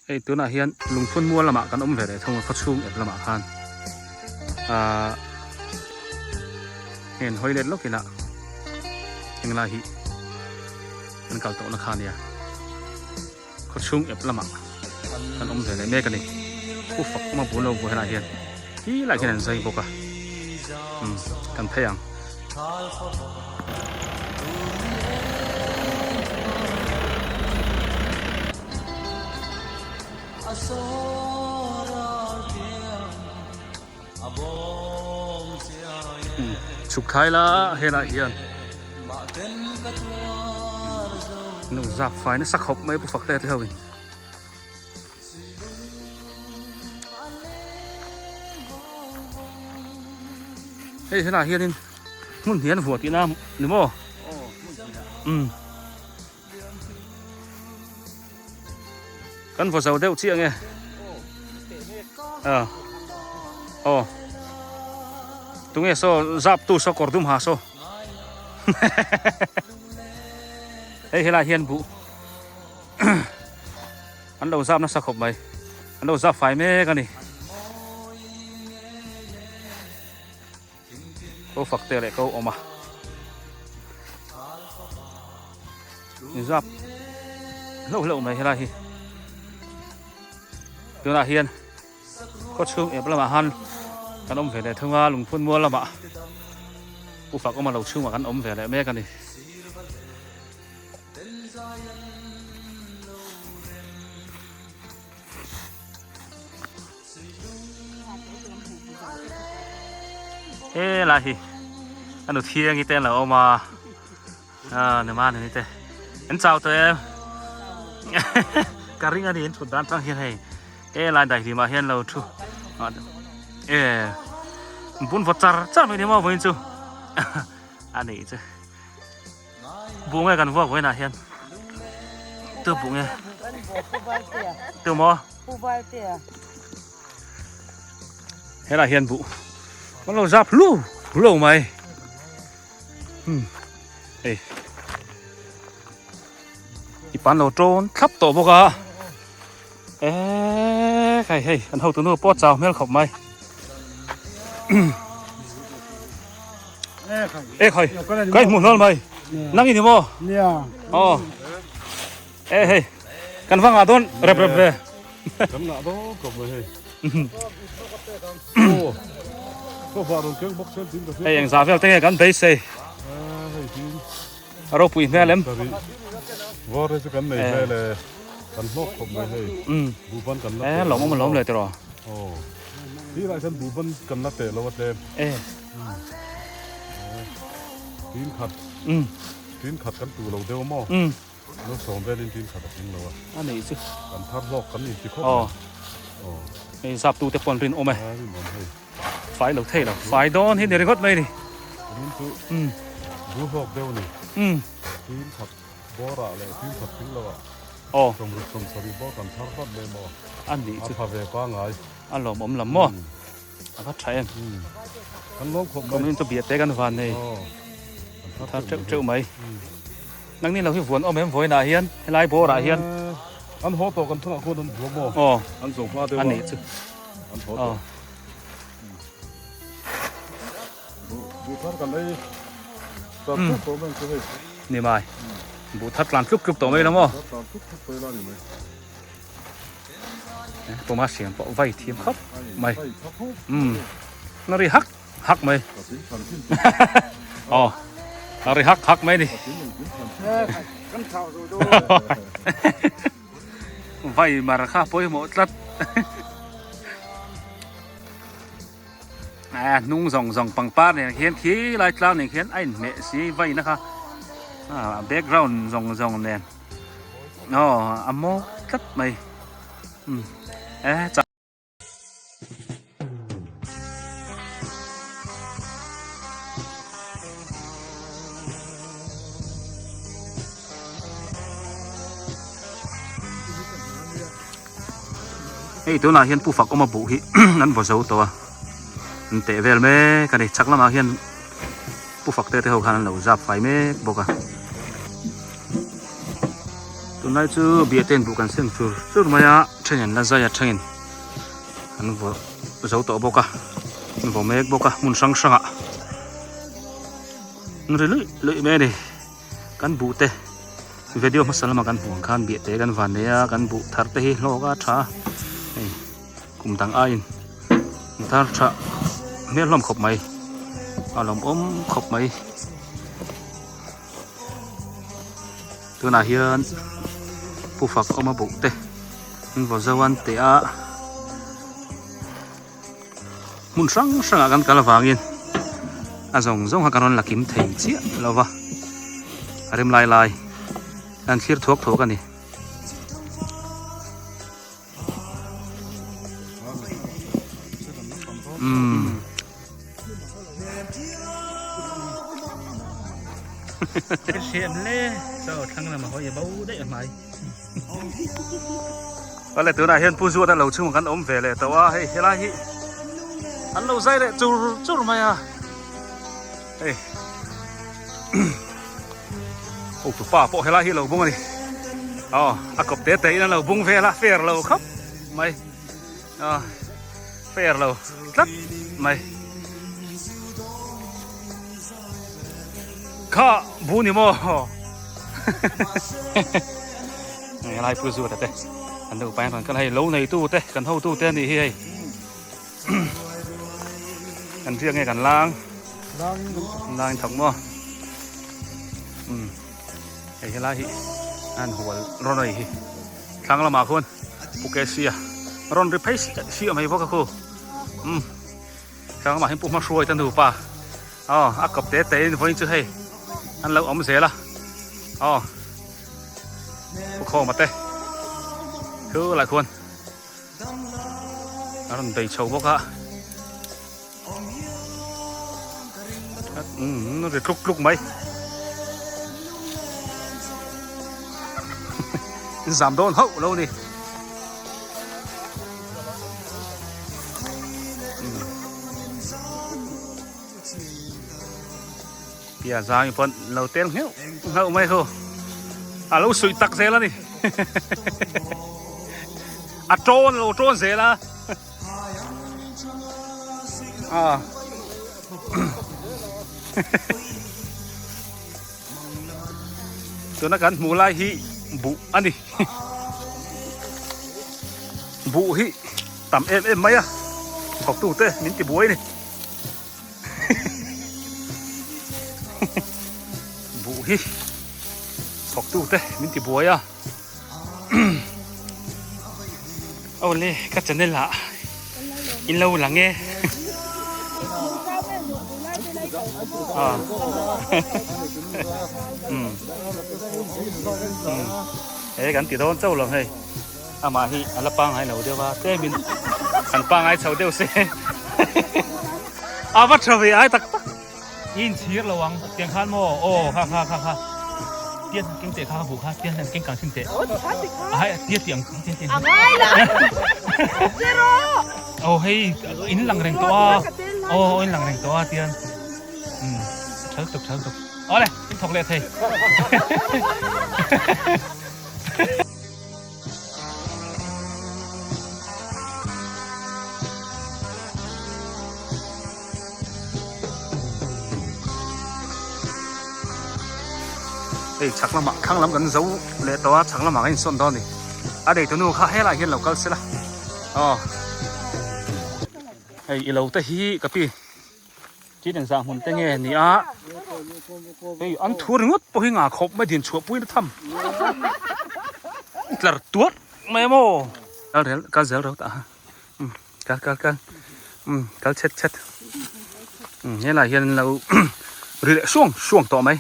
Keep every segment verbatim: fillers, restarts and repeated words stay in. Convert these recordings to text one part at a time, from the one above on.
Hei, tuna hian Lungphun mual lama kan awm ve leh thung a, khaw chhung ep lama khan. A, heng hawi let lawkin a, heng lai hi kan kal tawhna kha a nia. Khaw chhung ep lama kan awm ve leh mek a ni. Pu Fak awm a, bu lo bu helai hian. Hi lai hian an zai bawk a. Hmm, kan phei ang. Hmm, chhuk thai la helai hian. Nu zap fai nasa khawp mai Pu Fakte te ho in. Hei, helai hian in hmun hnih an vuah tihna ni maw? Aw, hmun hnih a. Um. Kan vuah zo deuh chiah nge. Aw. Aw. Tunge saw, zap tu saw kawr dum ha saw. Hei, helai hian bu. An lo zap nasa khawp mai. An lo zap fai mek a ni. Ko Fakte leh ko awm a. Zap hleuh hleuh mai helai hi. Tuna hian khaw chhung ep lama han kan awm ve leh thung a, Lungphun mual lama Pu Fak awm a lo chhungah kan awm ve leh mek a ni. E, lai hi. A nu thiang hi te an lo awm a. A, nu ma nu ni te. En chau tawh em. Ka ring a ni, en thut dan chang hian hei. E, lai dai hlim ah hian lo thu. A, e. Bun vawt char char mai ni maw vawiin chu. A ni chu. Bu nge kan vuak vawiinah hian. Tu bu nge. Tu maw? Helai hian bu. Kan lo zap hlu hlu mai. Hmm. Ei. I pan lo ṭawn thlap tawh bawk a. E khai, hei, an hotunu pawh chau hmel khawp mai. E khai, ka hmu hlawl mai. Nang i ni maw? Nia. Aw. E hei, kan va ngah dawn rep rep ve. Kan ngah dawn khawp mai hei. Aw. Khawva rawn keng bawk chen tin ka hria. Hei, engzah vel te nge kan beisei. A, hei tin. A ropui hmel em? Sorry. Vawr hi chu kan nei hmel e. Kan hlawk khawp mai hei. Mm. Bu ban kan la teh lo. E, lawm awm lawm le tiraw. Aw. Hi lai khan bu ban kan la teh lo a tlem. E. Mm. Tin khat. Mm. Tin khat kan tu lo deuh maw? Mm. Lo sawm velin tin khat a tling lo a. A ni chu. Kan thar hlawk kan inti khawp. Aw. Aw. Hei, zaptute pawn rinawm e. A, rinawm hei. Fai lo thei lo. Fai dawn hi ni ringawt mai ni. Rin chu. Mm. Bu hlawk deuh ni. Mm. Tin khat bawrah leh tin khat tling lo ah. Aw. Sawmruk sawmsari bawr kan thar vat mai maw. A ni chu. A pha ve pangai. A lawmawm lam maw? Mm. A va ṭha em. Mm. Kan lawm khawp mai. Kawmin chu biate kan va nei. Aw. Kan thar ṭeuh ṭeuh mai. Mm. Nangni lo hi vuan awm em vawiinah hian, helai bawrah hian? Eh, an haw tawh kan thangah khuan an vuan maw? Aw. An zawng hma deuh a. A ni chu. An haw tawh. Aw. Bu, bu thar kan ei. Tlan tluk tawh mai chu hei. Ni mai. Bu thar tlan tluk tluk tawh mai la maw? Thar tlan tluk tluk mai la ni mai. Eh, tuma siam pawh vai thiam khawp mai. Vai thar khawp. Um. Na ri hak hak mai. Aw. Na ri hak hak mai ni. Vai mar kha pawimawh tlat. A, hnung zawng zawng pangpar nen khian, khi lai tlang nen khian a inhmeh si vaina kha. A, background zawng zawng nen. Aw, a mawk tlat mai. Hmm. E, cha- Hei, tunah hian Pu Fak awm a buh hi an va zo tawh a. An teh vel mek a ni, chhak lamah hian Pu Fakte te ho khan an lo zap fai mek bawk a. Tunai chu biate in buh kan sem chur chur mai a, then in la zai a, then in an vaw zo tawh bawk a, an vaw mek bawk a, hmun hrang hrang ah. An ri lui lui mai a ni. Kan buh te, video hmasa lama kan hmuh ang khan biate kan vannei a, kan buh thar te hi hlawk a ṭha. Hei, kum dang aiin tar ṭha, hmel hlawm khawp mai, a lawmawm khawp mai. Tunah hian Pu Fak awm a buh te, an vaw zo an teh a. Hmun hrang hrangah kan kal vangin a zawng zawng kha kan rawn la kim thei chiah lo va. A rim lai lai. Kan thlir thuak thuak a ni. Um. Ka hriat le, ka aw thlang lama hawi a bo daih a hmai. Awle, tunah hian Pu Zuata lo chhung kan awm ve leh tawh a, hei, helai hi an lo zai leh chur chur mai a. Hei. Hotupa pawh helai hi lo bung a ni. Aw, a kawp tê tê in an lo bung vel a, fair lo khawp mai. Aw, fair lo tlat mai. Kha bu ni maw? Nge lai Pu Zuata te. Kan lo pai kan, kan hei lo nei tu te, kan ho tu te ni hi hei. Kan riak nge kan lang. Lang. Lang thak maw? Um. Hei, helai hi an hual rawn a ni hi. Thlang lama khuan. Pu Kesia. Rawn ri phei si, si a mai bawk a khu. Um. Thlang lamah hian Pu Hmahruai te nupa. Aw, a kawp tê tê in vawiin chu hei an lo awm zel a. Aw. Pu Khawma te. Khu lai khuan. A rawn bei chho bawk a. Um, ri tluk tluk mai. Zam dawn hauh lo ni. Um. Pia zang pawn lo tel ngheuh ngheuh mai khu. A lo suih tak zel a ni. A ṭawn lo ṭawn zel a. A. Tuna kan hmuh lai hi buh a ni. Buh hi tam em em mai a. Thawktute min tibuai a ni. Buh hi thawktute min tibuai a. Aw le, ka channel-ah in lo lang e. A. Um. Um. E, kan ti dawn chauh lo hei. Amah hi a la pangngai lo deuh a, te min kan pangngai chho deuh se. A va ṭha ve ai tak tak. In chhir lo ang, tiang khan maw? Aw, kha, kha, kha, kha. Tian, keng teh kha, bu kha, tian, keng kang sin teh. Aw, ti kha, ti kha. Ahai, tian, tiang, tian, tian. A ngai la. Zero. Aw, hei, in lang reng tawh a. Aw, in lang reng tawh a, tian. Hmm, ṭhal tuk, ṭhal tuk. Aw le, in thawk leh thei. Hei, chhak lamah, khang lam kan zo leh tawh a, chhak lamah kan insawn dawn a ni. A deitunu kha helai hian lo kal sela. Aw. Hei, i lo te hi ka pi. Tin engzah hmun te nge ni a. Hei, an thu ringawt pawh hi ngah khawp mai, din chhuahpuina tham. Tlar tuat mai maw. Kal rel, kal zel rau ta. Um, kal, kal, kal. Um, kal chet, chet. Um, helai hian lo ri leh suang, suang tawh mai.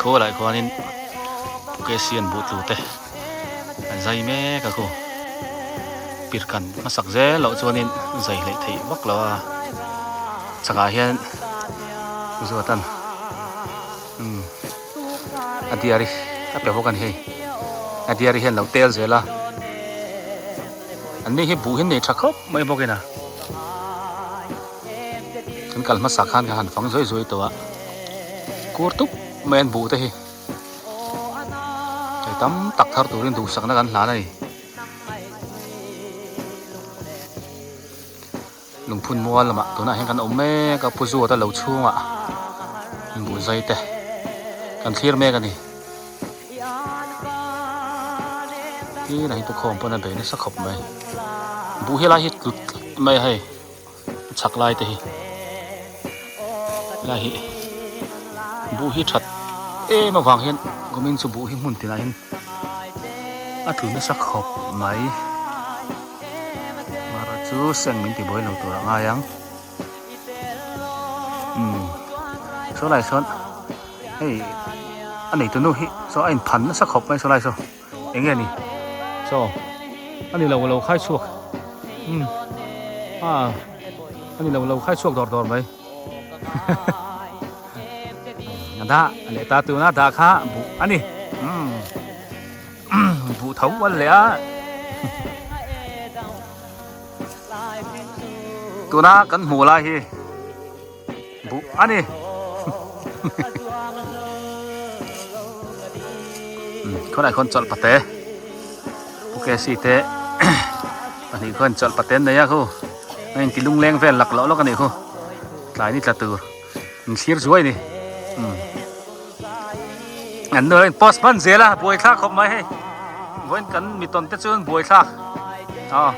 Pu lai khuanin, Pu Kesi an bu tlu te. An zai mek a khu. Pirkan hmasak zel lo chuanin zai hlei thei vak lo a. Chakah hian, zuat an. Hmm. A diary a pe bawk a ni hei. A diary hian lo tel zel a. An ni hi bu hian nei ṭha khawp mai bawk in a. Kan kal hmasa khan ka han fang zuai zuai tawh a. Kur tup mai an bu te hi. Hei tam tak thar turin duhsakna kan hlan a ni. Lungphun mual lamah tunah hian kan awm mek a, Pu Zuata lo chhungah an bu zai te kan thlir mek a ni. Tunah hi Pu Khawm pawn a bei nasa khawp mai. Bu hi lai hi tlu tlat mai hei. Chhak lai te hi. Lai hi. Bu hi ṭhat em avang hian, kumin chu bu hi hmun tinah hian a tlu nasa khawp mai. Mara chu seng min ti buai lo tur a ngai ang. Hmm. Saw lai sawn. Hei. A neitunu hi. Saw a inphan nasa khawp mai saw lai saw. Eng nge ni? Saw. A ni lo lo khai chhuak. Hmm. A. A ni lo lo khai chhuak dawr dawr mai. A dah, a leh ta tuna dah kha, bu a ni. Hmm. Bu tho ual leh a. Tuna kan hmuh lai hi. Bu a ni. Hmm, khawnai khawn chawlh pate. Pu Kesi te. Pahnih khawn chawlh pate an nei a khu. An inti lungleng vel lak lawh lawk a ni khu. Tlai ni tla tur. Inthlir zuai ni. Hmm. An nu in post man zel a, buaithlak khawp mai hei. Vawiin kan mi tawn te chuan buaithlak. Aw.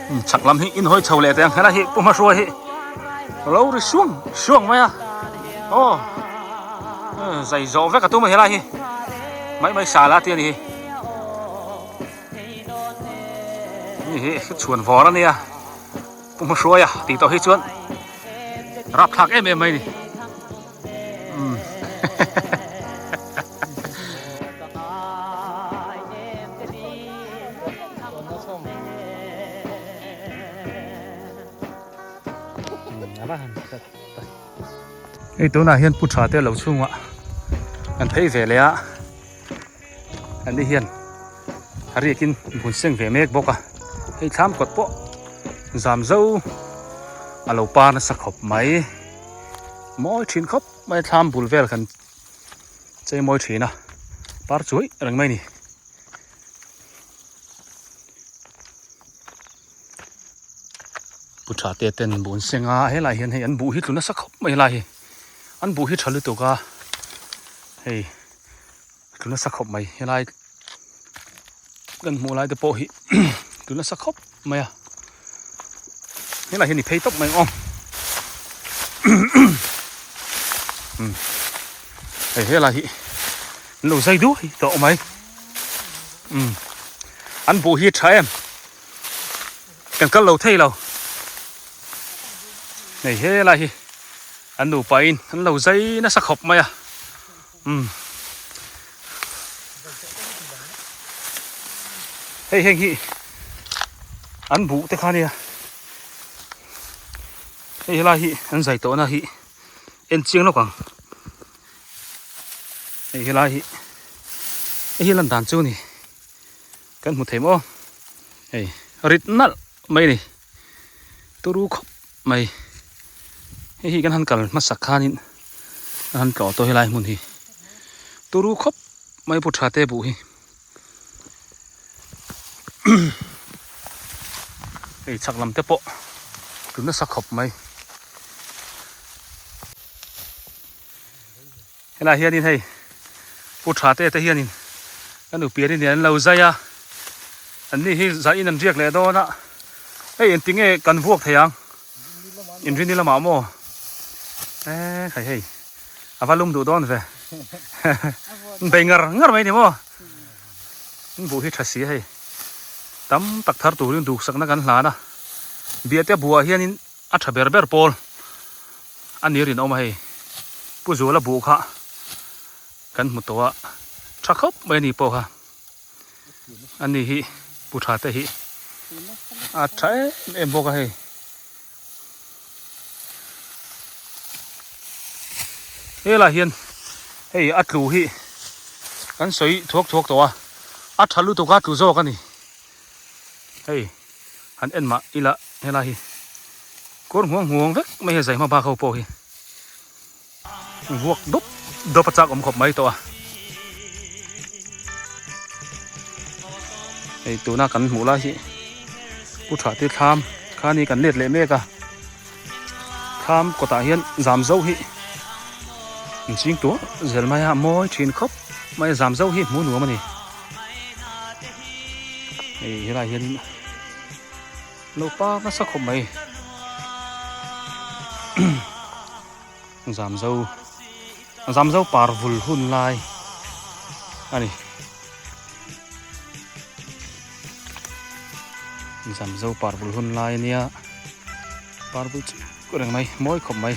Hmm, chhak lam hi in hawi chho leh teh ang, helai hi Pu Hmahruai hi. Lo ri suang suang mai a. Aw. Eh, zai zawh vek a tum a helai hi. Mai mai sa la ti a ni hi. Ni hi, chhuan vawr a nia. Pu Hmahruaia tih tawh hi chuan rapthlak em em mai ni. Um. Hei, tunah hian Pu Ṭha te lo chhungah kan phei ve leh a. Anni hian a riakin bun seng ve mek bawk a, hei thlam kawt pawh zam zo a lo par nasa khawp mai. Mawi ṭhin khawp mai, thlam bul vel kan chei mawi ṭhin a, par chuai reng mai ni. Pu Ṭha te ten bu an seng a, helai hian hei an bu hi tlu nasa khawp mai helai hi. An bu hi ṭha lutuk a, hei. Tlu nasa khawp mai. Helai kan hmuh lai te pawh hi tlu nasa khawp mai a. Helai hi ni phei tawp mai ang. Hmm. Hei, helai hi an lo zai duai tawh mai. Hmm. An bu hi ṭha em. Kan kal lo thei lo. Hei, helai hi. An nupa in an lo zai nasa khawp mai a. Um. Hei, heng hi. An bu te kha nia. Hei, helai hi. An zai tawhna hi. En chiang lawk ang. Hei, helai hi. Hei, hi lan dan chu ni. Kan hmu thei maw? Hei, rit nalh mai ni. Turu khawp mai. Hei hi kan han kal hmasak khanin, kan han tlawh tawh helai hmun hi. Turu khawp mai Pu Ṭha te bu hi. Hei, chhak lam te pawh tlu nasa khawp mai. Helai hianin hei, Pu Ṭha te te hianin, kan nupi an ni an lo zai a, anni hi zai in an riak leh dawn a. Hei, engtin nge kan vuak thei ang? Inrinni lamah maw? E, khai hei. A va lum duh dawn ve. Bei ngar ngar mai ni maw? An bu hi ṭha si hei. Tam tak thar turin duksakna kan hlan a. Biate buah hianin a ṭha berber pawl. A ni rin a um a hei. Pu Zula bu kha. Kan hmu to a. Ṭha khop mai a ni pawl kha. A ni hi, pu ṭha te hi. A ṭha em em bawk a hei. Helai hian, hei, a tlu hi. Kan sawi thuak thuak tawh a. A ṭha lutuk a tlu zawk a ni. Hei, han en mah ila, helai hi. Kawr nghuang nghuang vek mai hei zai hma bak ho pawh hi. Vuak dawp dawp a chak awm khawp mai tawh a. Hei tuna kan hmuh lai hi. Pu ṭha te thlam kha ni kan let leh mek a. Thlam kawtah hian zam zo hi. An ching tua zel mai a mawi ṭhin khawp mai zam zo hi hmu nuam a ni. Hei helai hian lo pa nasa khawp mai. Zam zo, zam zo par vul hun lai a ni. Zam zo par vul hun lai a nia. Par vul chu reng mai, mawi khawp mai.